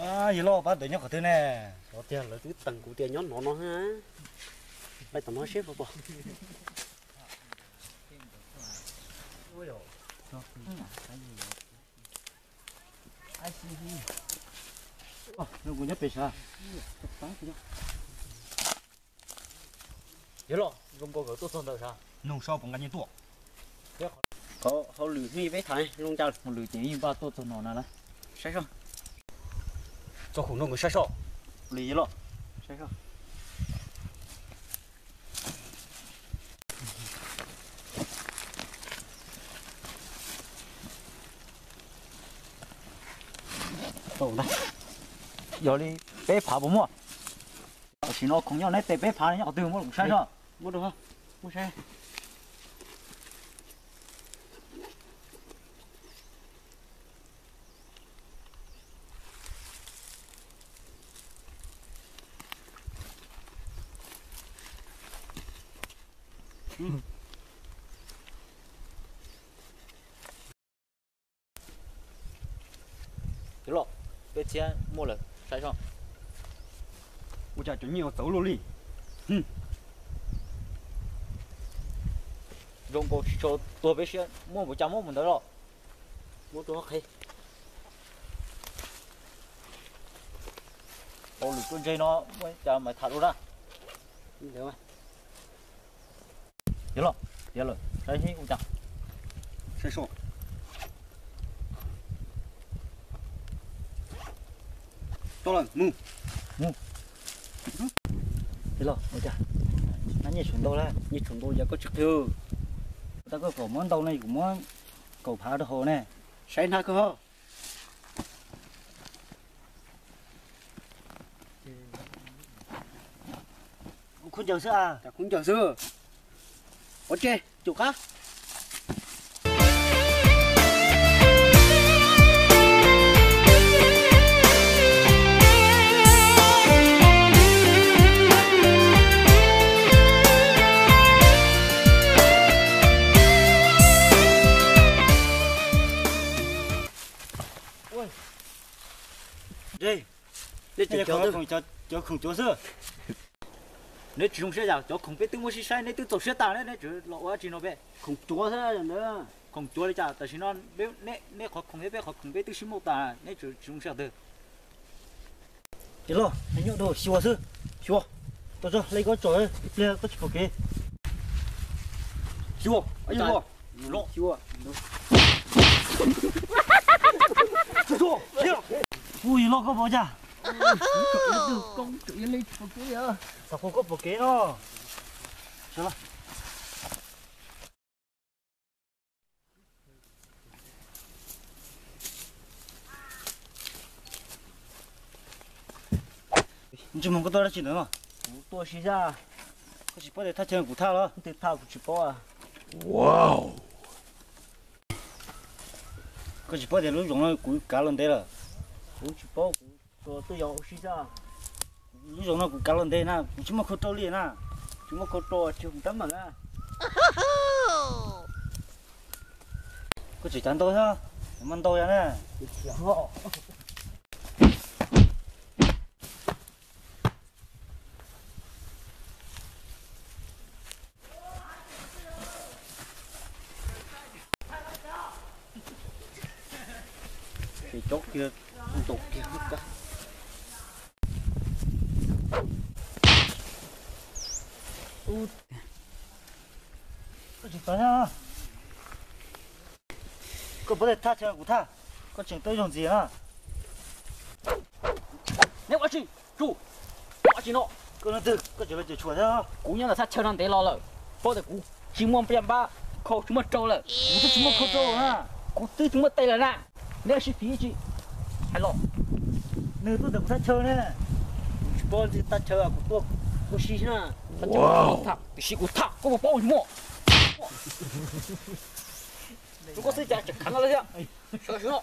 Yog loj pab ntawd nyob qhov twg ne? Xyov tiag, lawv twb teem kuv tias nyob no no. Peb tom no seb puas pom. Kuv nyob pem sav. Yog loj, zoo nkaus nkawd tuaj txog ntawd sav. Nug saib puas nqa nyiaj tuaj. Qhov hauj lwm hnub peb tham zoo cas. Hauj lwm ces yeej npaj tuaj txog no na lawm. Saib soj. Txog khoom no nkawd saib soj. Li yog loj. Saib soj. Yog li peb phav puas muaj? Tam sim no khoom nyob neb tes peb phav nyob qhov twg muab kuv saib soj. Muab rau, muab saib. Yog loj, peb txhiab muaj lawm, saib soj. Ua cas cov nyiaj txawv luaj li. Zoo nkaus tsis tshua tuag peb siab, muab mus cas muab mus ntawd los. Muab tus qhe. Hauj lwm tuaj ntseg no muab cas mas tham dua na. Yog loj, yog lawm, saib seb ua cas. Saib soj. Coj lawm, mus. Mus. Yog loj, ua cas. Nab nyiaj tshuav ntau lawm. Nyiaj tshuav ntau yog koj tsis qhia. Tau koj kom muab ntau ne, kuv muab kaum phav rau hauv ne. Saib hnab koj. Khub ncaws xwb a. Khub ncaws xwb. Ua tse, cum qab. Cov khoom cuav xwb. Neb tsis zoo siab yam, cov khoom peb twb muab sib saib, neb twb txaus siab tas ne, neb tseem los ua dab tsi no peb? Khoom cuav xwb. Khoom cuav li cas? Tam sim no neb qhov khoom thiab peb qhov khoom peb twb sib muaj tas, neb tseem tsis zoo siab twg? Ces los nyob rau xyuas xwb, xyuas. Tau tso, le koj tsom ib pliag koj tsis pom kev. Xyuas, xyuas. Ui, los koj pom cas? Xav pom koj pom kev no. Ntsej muag koj tuaj dab tsi ntawd no? Kuv tuaj sib zaj. Koj tsis paub tias thaj chaw kuv thaj los? Twg thaj kuv tsis paub. Koj tsis paub tias lub zoov no kuv kav los ntev lawm? Kuv tsis paub, kuv tsuas tuaj yos ua sib zaj. Lub zoov no kuv kav los ntev na, kuv tsis muaj khau rau li na. Tsis muaj khau rau tsis hu teeb meem na. Koj tseem cav ntau thiab, muaj ntau yam na. Ces cov kiag ntaus kiag. Koj tsis txav thiab. Koj puas thaj chaw kuv thaj, koj tseem tuaj zaug ntxiv na. Neb ua tsi, tsu, ua tsi no. Koj leej twg, koj tseem los cem tshuam thiab. Kuv nyob ntawm thaj chaw no ntev los lawm, paub tias kuv tsis muaj npaj npab, khau tsis muaj rau lawm. Kuv twb tsis muaj khau rau na. Kuv twb tsis muaj tes lawm na. Neb sib phim tsi hais los. Nws tuaj ntawm kuv thaj chaw ne. Kuv tsis paub thaj chaw, kuv tuaj ua si xwb na. Thaj chaw kuv thaj, tiam sis kuv thaj koj puas paub tsis muaj. Rau koj xwb cas tseem khav no thiab. Sawv sawv no.